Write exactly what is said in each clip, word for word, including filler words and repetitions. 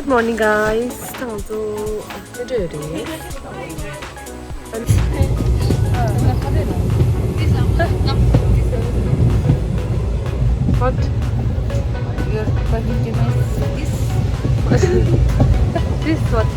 Good morning, guys. ང་ཚོ་ཕེབས་འགྲོ་རེད། What? You're going to my this? This what?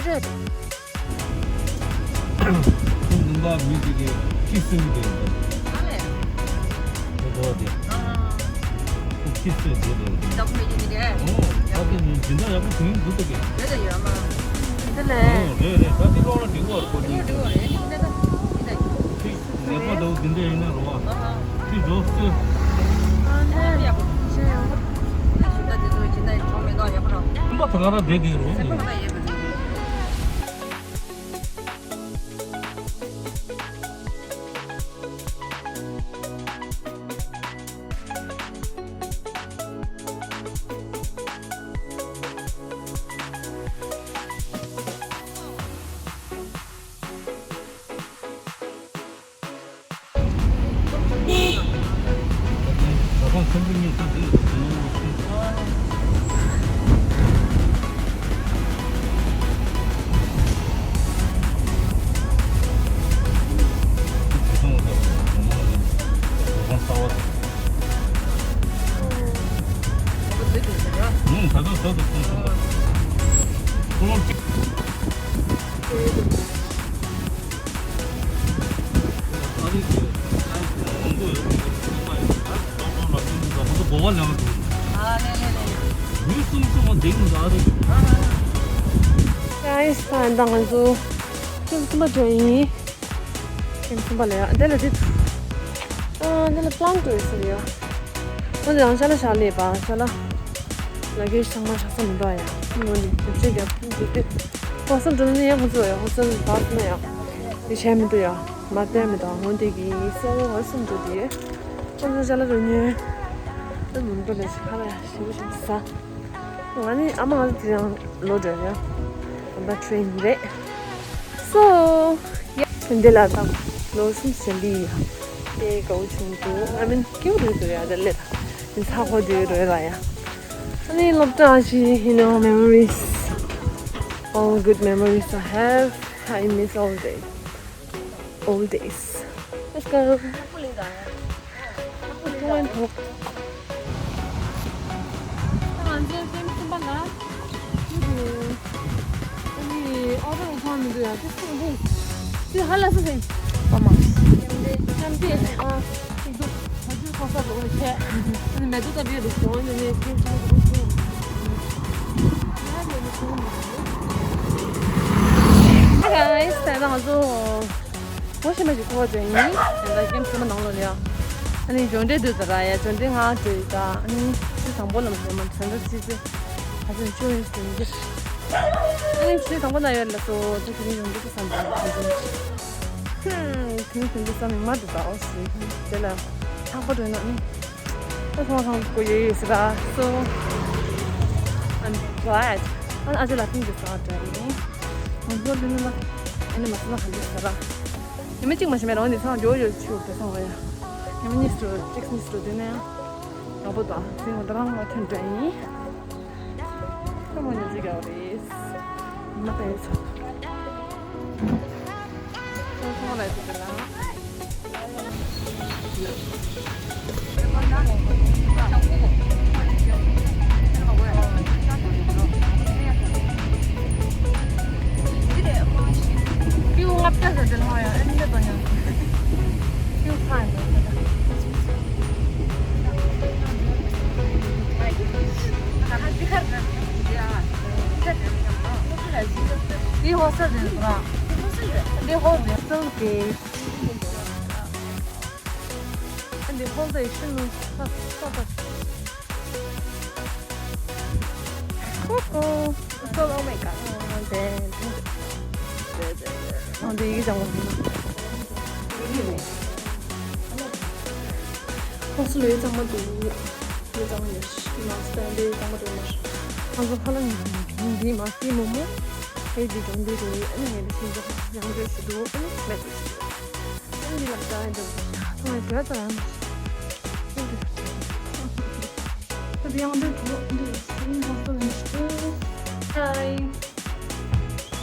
རེད། ཁོང་ནང་པ་མི་དེ་གའི་ཁྱི་གསོད་ཀྱི་འདུག་ཨ་ལས། ཁོ་ཐོག་དེ། ཨ། ཁོ་ཁྱི་གསོད་བསྡད་འདུག་ད་ཁོ་མི་ཡིན་ནི་རེད། ཨོ། ད་དེ་ནི་སྦྱིན་བདག་ཡག་པོ་བྱུང་འདུག་ད་གས། རེད་ད་ཡོད་མ། དེ་ལས། ཨོ་རེད་རེད། ད་དེ་ལོག་ན་འགྲིག་གོ་ཁོ་དེ། འགྲིག་གོ་རེད་ནི་ད་ད་ད། ཁྱི་ནད་པ་འདྲ་བོ་དེ་འདྲ་ཡིན་ན་རོ་བ། ཁྱི་འགྲོ་སྲིད། ཨ་ནི་ཡག་པོ་བྱས་ཡོད། ད་ཞུ་ད་དེ་ཚོ་སྦྱིན་བདག་ཡིན་གྲོགས་མེད་ན་ཡག་པོ་རོ། སེམས་པ་ད་ག་རང་བསྡད་དེ་རོ། སེམས་པ་ད་ཡོད་པ་འདུག Guys, ད་ང་ཚོ་ཁྱིམ་གསུམ་པ་འགྲོ་ཡིན། ཁྱིམ་གསུམ་པ་ལ་ཡ། འདི་ལ་འདི། ཨ། འདི་ལ་པླང་ཏོ་ཡོད་ས་རེད་ཡ། འོན་ཏེ་ཡང་ཤ་ལ་ཤ་ལས་པ་ཤ་ལ། ལ་གེ་ཚང་མ་ཤ་ས་མི་འདུག་ཡ། ངོ་ནི་དེ་ཚོའི་རྒྱབ་ཏུ་འདུག་སྟེ། ཧོ་སེལ་འགྲོ་ནི་ཡང་ཁོ་ཚོ་ཡ། ཧོ་སེལ་བག་ན་ཡ། དེ་བྱས་མི་འདུག་ཡ། མ་བསྟན་མི་འདུག་འོན་ཏེ་གི་སོ་ཧོ་སེལ་འགྲོ་དེ། ཁོ་ཚོ་ཤ་ལ་རོ་ཉོས། དེ་མི་འདུག་ལས་ཤ་ལ་ཡ་ཞིམ་པོ་ཞིམ་པོ་ཟ། ང་ནི་ཨ་མ་ང་ཚོ་དེ་རིང་ལོག་འགྲོ་རེད། ཨམ་པ་ཊེ་རེན་རེད། So yeah. འདི་ལ་ད་ལོ་གསུམ་ཟིན་པའི་དེ་དགའ་བོ་བྱུང་འདུག I mean སྐྱིད་པོ་རེད་འདུག་ཡ། དེ་ལས་ད་ཚ་ཁོ་དེ་རེད་ར་ཡ། ཨ་ནི་སློབ་གྲྭ་ཞིག you know memories, all good memories I have. I miss all day. Old days. Let's go. ང་ཚོའི་ཀེམ་གསུམ་པ་ལ། ཨ་ནི་ཨོ་ཌར་ཚང་མི་འདུག་ཡ། དེ་ཚང་མི་འདུག་དེ་ཧ་ལ་སུ་ཟིན། ཨ་མ། ཉམས་བདེ། ཨ། ཅིག་འདུག་ང་ཚོའི་ཁོ་ས་འགྲོ་བ་བྱས། ཨ་ནི་མེ་ཏོག་ལྟ་བུའི་རུ་གོང་ནས་ནས་ཀེམ་གསུམ་པ་འདུག Hi guys, ད་ང་ཚོ། ངོ་ཤེས་མ་ཞིག་ཁོ་བ་ཅན་ཡིན། ད་ལྟ་ཀེམ་གསུམ་པ་ནང་ལོགས་ལ་ཡ། ཨ་ནི་སྦྱོང་འབྲས་འདུག་ད་ར་ཡ། སྦྱོང་འབྲས་ང་འདུག་ད། ཨ་ནི་ཚེ་དང་པོ་ལ་མ་ཟེར་མ་ཚོན་ཁྲ་ཚིག་ཚིག་ཨ་ཚོན་ཆུ་ཡིན་ཟེར་གྱི། ཨ་ནི་ཚེ་དང་པོ་ན་ཡོད་ལ་སོ་ད་དེ་རིང་སྦྱོང་འབྲས་ཚོ་བསམ་པ་ཚོན་ཁྲ། ཧུམ། དེ་རིང་སྦྱོང་འབྲས་བསམ་ཡོང་མ་འདུག་ད། ཨོ་སི་དེ་ལ་ཐག་པ་འགྲོ་ན་ཨ་ནི། ད་ཚང་མ་ཚང་མ་གོ་ཡོད་ཡོད་ཟེར་ར། So I'm glad. ཨ་ནི་ཨ་ཅེ་ལ་ཕིང་གི་ཟ་བ་འདྲ་ཡིན། ང་ཚོ་ལུས་ནི་ལ་ཨ་ནི་མ་ཟ་ན་ག་འདྲ་ཟ་ར། ཉི་མ་གཅིག་མ་ཤི་མེད་རང་ནི་ཚང་འཇོག་ཡོད་ཆུ་དེ་སོང་བ་ཡ། ཉི་མ་གཉིས་སུ་གཅིག་གཉིས་སུ་དེ་ནས་ཡག་པོ་དང་ཚིག་ང་ད་རང་ལ་ཐོན་འདྲ་ཡིན། ཁོ་མོ་ཉི་ཟིག་ག་རེད། མ་ད་ཡོད་ཚ། འདི་ཧོལ་དེ་ཤིན་ནུ་ས་ས་ས། ཀོ་ཀོ། ཀོ་ཀོ། Oh my god. འདི་ཡིག་ཅང་མ། ཧོ་སུ་ལོས་ཚང་མ་འདུག་ལོས་ཚང་མ་ཉོ་ཤི། མ་སྟན་འདི་ཚང་མ་འདུག་མ་ཤི། ང་ཚོ་ཧ་ལམ་འདི་མ་སི་མོ་མོ། ཨེ་འདི་ཀྱང་འདི་རེད། ཨ་ནི་ངས་འདི་ཤིན་ཏུ་ཡང་འདྲེ་ཞུ་འདུག་ཨ་ནི་མེད་དུ་ཞུ་འདུག་ཨ་ནི་འདི་ལ་ད་ཨེ་འདི་ཚང་མ་བྲོས་ཚར་ཡང་མ་ཤི། ད་དེ་ཡང་འདི་འདི་འདི་ཧོ་སུ་ལོས་ཤི། Hi.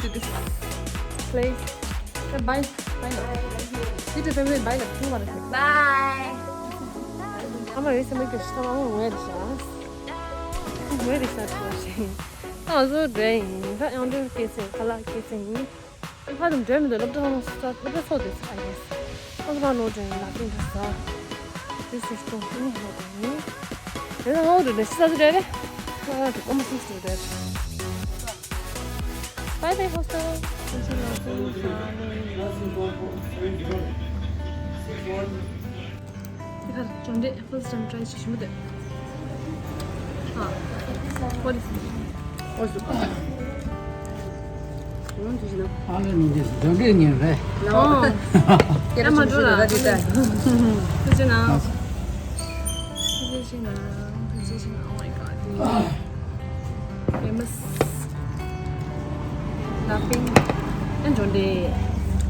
To this place. Bye. Bye. You too, family. Bye. Bye. ཨ་མ་རེད་སེམས་མེད་ཀྱི་ཤི་ཐ་མ་ངོ་ཡ་རེད་ཤག་ངོ་ཡ་རེད་ཤག་ཐུག་ཤིང་། ད་ང་ཚོ་འགྲོ་ཡིན། ད་ཡང་འགྲོ་སྐད་ཆ་ཁ་ལག་སྐད་ཆ་ཡིན། ཕ་དང་འགྲོ་མི་འདུག་སློབ་གྲྭ་ལ་སློབ་གྲྭ་ཚོགས་དེ་ཚ་ཡིན། ང་ཚོ་ཕ་ནོར་འགྲོ་ཡིན། ལག་པས་འགྲོ་ས། དེ་སུ་སྟོང་ནི་ཧ་ལ་ཡིན། དེ་ན་ང་འགྲོ་ནས་ཤི་ས་ཚོ་འགྲོ་རེད། ང་འགྲོ་ཀོ་མ་སུ་སུ་འགྲོ་རེད། Bye bye hostel. དེ་གར་ཇོན་ཌེ་first time try བྱེད་ཞུ་མི་འདུག་ཨ། What is it? ཨོ་སུ། ཨ་ལེ་མི་འདི་ཇོན་ཌེ་ཉན་རེད། ཨོ། ཨ་མ་འགྲོ་ལ། ཐུགས་རྗེ་གནང་། ཐུགས་རྗེ་གནང་། ཐུགས་རྗེ་གནང་། Oh my god. Famous. Laughing. ཨེ་ཇོན་ཌེ།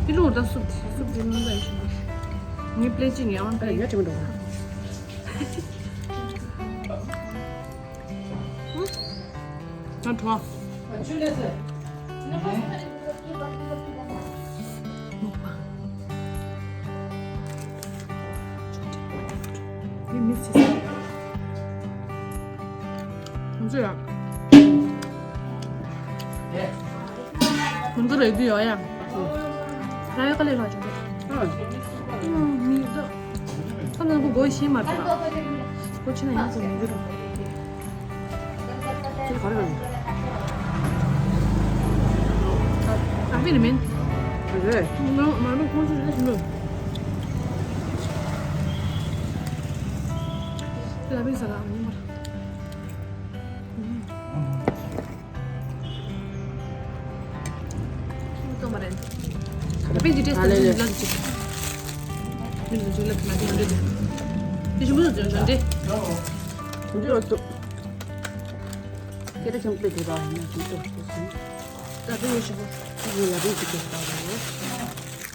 ཕི་ལུ་ད་སུབ་སུབ་ཇི་མ་ད་ཡོད་ཤི། ངའི་པླེ་ཅི་ཉལ་བ་ད་ཡོད་ཅི་མི་འདུག་ང་གྲོ། ཡིན་མི་སྲིད། ང་ཚོ་ཡང་། ང་ཚོ་རེད་དུ་ཡོད་ཡ། ར་ཡོད་ག་ལེ་ར་ཅུང་། ཨ། མི་འདུག་ཁ་ནང་གོ་གོ་ཤེས་མ་ཐུབ། གོ་ཆེ་ན་ཡང་ཚོ་མི་འདུག་ཁྱེད་ག་རེ་ག་རེ། ཨ་པི་རི་མིན། རེད། ང་མ་རུ་ཁོང་ཚོ་རེད་ཞུ་ལོ། ལ་པི་ས་ལ་མིན་པར། ཏོ་མ་རེད། ད་པིན་གྱི་ཏེས་ཏ་ལ་ལ་ལ་ཅིག་མི་ལ་ཅིག་ལ་མ་དེ་འདྲ་དེ་ཞིམ་པོ་ཟེར་འདྲ་འདྲ། འདི་ཨོ་ཏོ། སྐད་ཆ་ཆེན་པོ་དེ་ར་ཡིན་ན་ཞིམ་པོ་ཞིག་སོང་། ད་པིན་ཡོད་ཞིམ་པོ། ང་ལ་པིན་གྱི་ཏེས་ཏ་ལ་ལ།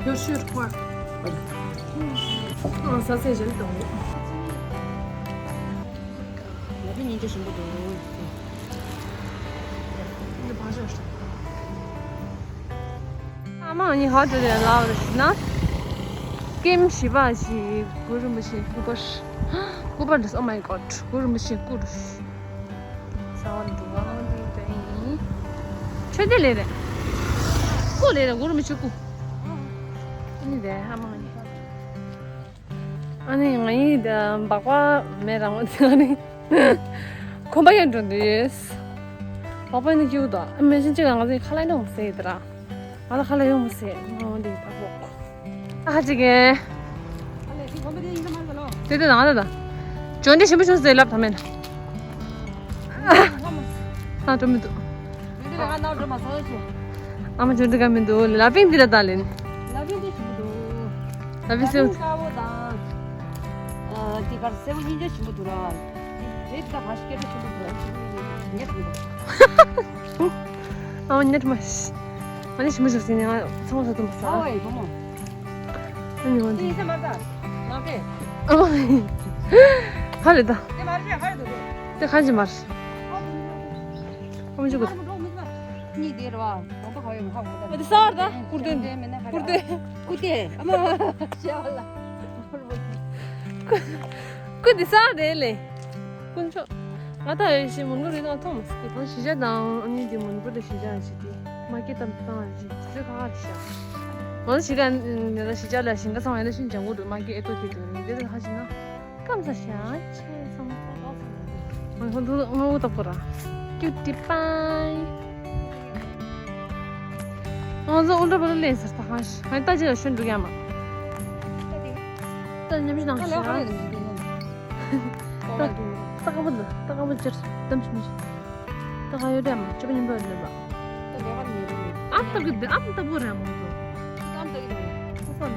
You're sure to work. ཨང་ས་སེ་བཞིན་དང་། ལ་པི་སྙིང་རྗེ་ཞིམ་པོ་འདུག་འདི་བ་ཞོག་ཨ་མ་ནི་ཧ་ཏུ་རེ་ལའོ་རེ་ཤི་ན། ཀེམ་བཞི་པ་ཞིག་གུ་རུ་མི་ཤེས་སྐུ་པར། སྐུ་པར་འདི། Oh my god. གུ་རུ་མི་ཤེས་སྐུ་རུ། ས་བ་འདུག་ཨང་འདི་དེ་ཡིན། ཆོས་སྡེ་ལས་རེད། སྐུ་ལས་རེད། གུ་རུ་མི་ཆོས་སྐུ། ཨ་ནི་དེ་ཨ་མ་ནི། ཨ་ནི་ང་ཡི་སྦག་པ་མེད་རང་ཨ་ནི། ཁོམ་པ་ཡང་འགྲོ་འདུག་སྦག་པ་ནི་སྐྱིད་པོ་འདུག་ཨ་མེ་ཤིན་ཅིག་ང་ཚོའི་ཁ་ལག་ནང་ཟེར་ཡི་དེ་ར། ང་ལ་ཁ་ལག་ཡོང་མི་སྲིད། ང་འོ་འདི་ད་ཕོག་ཨ་ཧ་ཅིག་གེ། དེ་དེ་ནང་ད་ད། ཇོན་ཌེ་ཞིམ་པོ་བྱུང་ཟེར་ལབ་ད་མེད། ཨ་འགྲོ་མི་འདུག་ཨ་མ་ཇོན་ཌེ་ག་མི་འདུག་ལ་པིང་འདི་ལ་ད་ལེན། ལ་པིང་འདི་ཞིམ་པོ་འདུག་ལ་པིང་སེ། དཀར་པོ་དང་། དེ་གར་སེར་པོ་གཉིས་ཆ་ཞིམ་པོ་འདུག་ར། རེད་ད་བ་ཤི་ཀེ་ཏ་ཞིམ་པོ་འདུག་ཉེ་ཐུ་འདུག་ཨ་མ་ཉེ་ཐུ་མ་ཤི། ཨ་ནི་ཞིམ་པོ་ཞིག་ཟིན་ནས་ང་ཚང་མ་ཟ་ཐུབ་མ་ཟ། ཨ་ཝའི་བུ་མོ། ཨ་ནི་འོན་ཏེ། ཏེ་ས་མ་ད། ནང་པེ། ཨ་མ། ཧ་ལས་ད། ཏེ་མ་རེད་ཧ་ལས་འདུག་ཏེ་ཁ་ཅི་མར། ཨ་མ་ཅི་གོ། གཉིས་དེ་ར་བ། གོམ་པ་ག་ཡོད་ཧ་གོ་ད། ཨ་ཏེ་ས་བར་ད། ཀུར་ཏེ། ཀུར་ཏེ། ཀུར་ཏེ། ཨ་མ། ཤ་བ་ལ། ཀུ་ཏེ་ས་རེད་ལེ། དཀོན་མཆོག་ང་ད་ཡོད་ཤི་མོན་གྷོ་རི་ནང་ཐོང་མ་སི་ཀི་ཐང་གཞིས་ཆགས་དང་ཨ་ནི་དེ་མོན་གྷོ་ལ་གཞིས་ཆགས་ཤིག་དེ་མ་སྐྱེས་དམ་བཏང་བ་ཞིག་དེ་ཚོ་ག་ག་རེད་ཤག་ང་ཚོ་གཞིས་ཆགས་ནས་གཞིས་ཆགས་ལ་ཞིང་ཁ་ཚང་བ་ཡིན་ན་ཤིན་ཅང་གོ་འགྲོ་མ་སྐྱེས་ཨེ་ཏོ་དེ་དེ་རེད་དེ་ཚོ་ག་ཞིག་ན་སྐམ་ས་ཤག་ཆེ་སོང་། ང་ཚོ་ང་འུ་ད་པོ་ར་ཀྱུ་ཏི་པའི། ང་ཚོ་ཨུལ་ཏྲ་པ་ལ་ལེན་ཟེར་ད་ཧང་ཤི་ཧང་ད་ཅི་ལ་ཤོན་འགྲོ་ཡ་མ། ད་ཉམས་ཤིག་ནང་ཤི་ཧང་། ད་ད་ཀ་པོ་ལ་ད་ཀ་པོ་ཅར་དམ་ཤི་མི་ཤི། ད་ག་ཡོད་དེ་མ་ཅོ་པ་ཉིན་པ་ལེན་པ། ཨ་ད་གི་དེ་ཨ་ད་པོ་ར་མོ་ཚོ། ཨ་ད་གི་དེ། ཨ་ས་ན།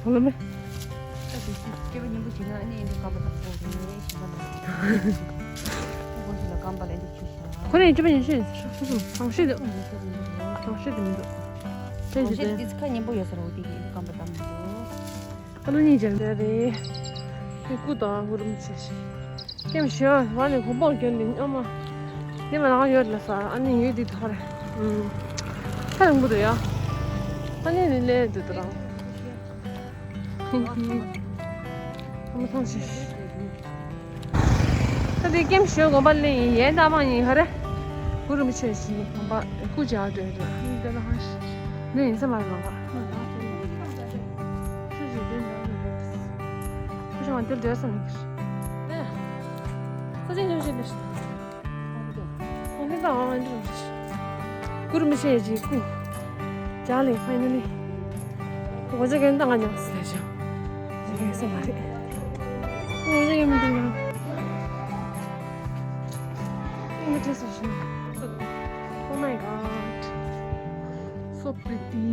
ཧོ་ལོ་མེ། སྐྱེ་བ་སྙིང་པོ་བྱེད་ན་ཨ་ནི་ཨེ་འདྲ་སྐམ་པ་དང་པོ་རེད་ཞིང་པ་ལ། ཁོ་ནས་སྐྱེ་བ་ཉི་ཤུ་ཡིན་ཟེར་ཤོག་སོ་སོ་གྲོང་ཤེས་དེ། གྲོང་ཤེས་དེ་མི་འདུག་གྲོང་ཤེས་དེ་དེ་ཁ་སྙན་པོ་ཡོད་ཟེར་བ་དེ་གི་ཨེ་འདྲ་སྐམ་པ་དང་མི་འདུག་ཨ་ནུ་གཉིས་ཀྱང་འདྲ་རེད། དེ་སྐུ་དང་གུ་རུ་མི་ཆེ་ཞིག་ཀེམ་ཞོ་བ་ནི་གོམ་པོ་གྱོན་ནི་ཨ་མ། དེ་མ་ལང་ཡོད་ལ་ས་ཨ་ནི་ཡོད་དེ་ཐོ་རེ། ཨུམ། ཁ་རིང་པོ་རེད་ཡ། ཨ་ནི་ནི་ལས་འདུག་དོ་རང་། ཨ་མ་ཐང་ཆེ། ད་དེ་ཀེམ་ཞོ་གོམ་པ་ལེན་ཡིན་ཡན་ད་མ་ཡིན་ཧ་རེ། གུ་རུ་མི་ཆེ་ཞིག་གོམ་པ་སྐུ་བྱ་འདྲ་འདྲ་ནི་འདི་ལ་ཧ་ཤི། ནི་ཡིན་ས་མ་རེད་ལང་ག་ཆུ་ཞིག་དེ་འདྲ་རེད། ཁུ་ཤང་དེར་སྡོད་ས་མི་འགྱུར། ཨེ། ས་ཆེན་ཉམས་བཞིན་འདུག་ཤི། ཁོང་ནི་ད་འོང་འགྲོ་རེད། ཀུར་མི་ཤེས་ཀྱི་ཀུ། ཇ་ལེ་ཕའི་ནི་ནི། གོ་ཇ་གན་ད་ང་ཉམས་སུ་ལས་བྱུང་། ཇ་གན་སུ་མ་རེད། གོ་ཇ་གན་མི་འདུག་ཡང་། ཨིན་མི་ཏྲེ་སུ་ཤི། Oh my god. So pretty.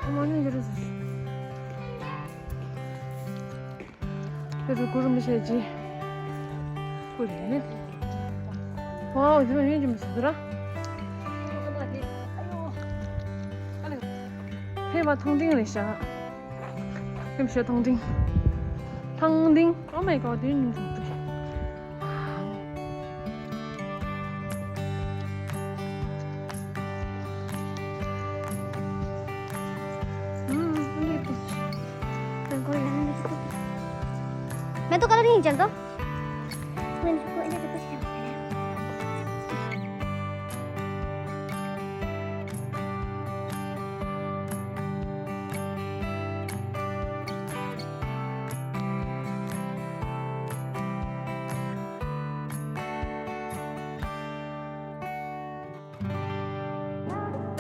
ཨ་མ་ནི་འདི་རུ་ཟེར། འདི་རུ་གུ་རུ་མི་ཤེས་ཀྱི། ཀུ་རེ་ནི། ཝའོ་འདི་མ་ཡིན་གྱི་མི་ཟེར་ར། ཧེ་མ་ཐང་ཏིང་རེད་ཤག་ཧེ་མ་ཤོད་ཐང་ཏིང་། ཐང་ཏིང་། Oh my god འདི་ཉུང་ཐུང་ཏུ། मैं तो कलर नहीं चलता। मैंने इसको ऐसे कुछ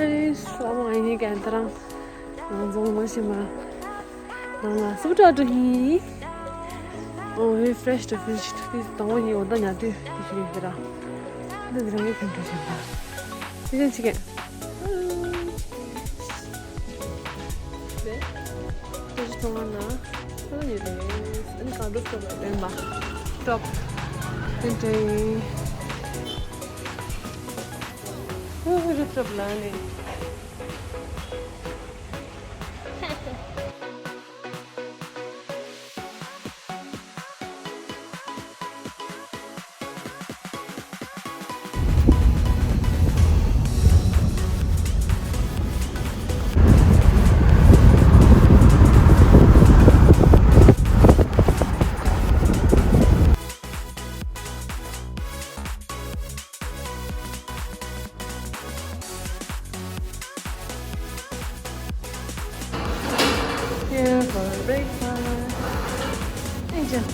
ཨེ། སློབ་མ་ཡིན་ག་ད་རང་ང་ཚོ་མ་ཤེས་མ། ང་ལ་སུ་ཏྲ་ཏྲ་ཧི། ཨོ་ཧེ་ཕྲེཤ་ཏུ་ཕི་ཤི་ཏུ་ཕི་དང་བོ་ཡིན་འོ་ད་ཉལ་དུས་ཕི་ཤི་རེད་ད། འདི་འདི་རང་གི་ཁོང་ཁྲོ་བྱེད་པ། དེ་བཞིན་ཅི་གེ། དེ་བཞིན་ཚོང་ཁང་ན་ཁོ་ཡོད་རེད། ཨ་ནི་གང་འགྲོ་སྐབས་ལ་ལེན་པ། ཊོབ། དེ་འདྲ་ཡིན། ཧུ་ཧུ་རུ་ཊོབ་ལ་ནི། Here for breakfast. Enjoy.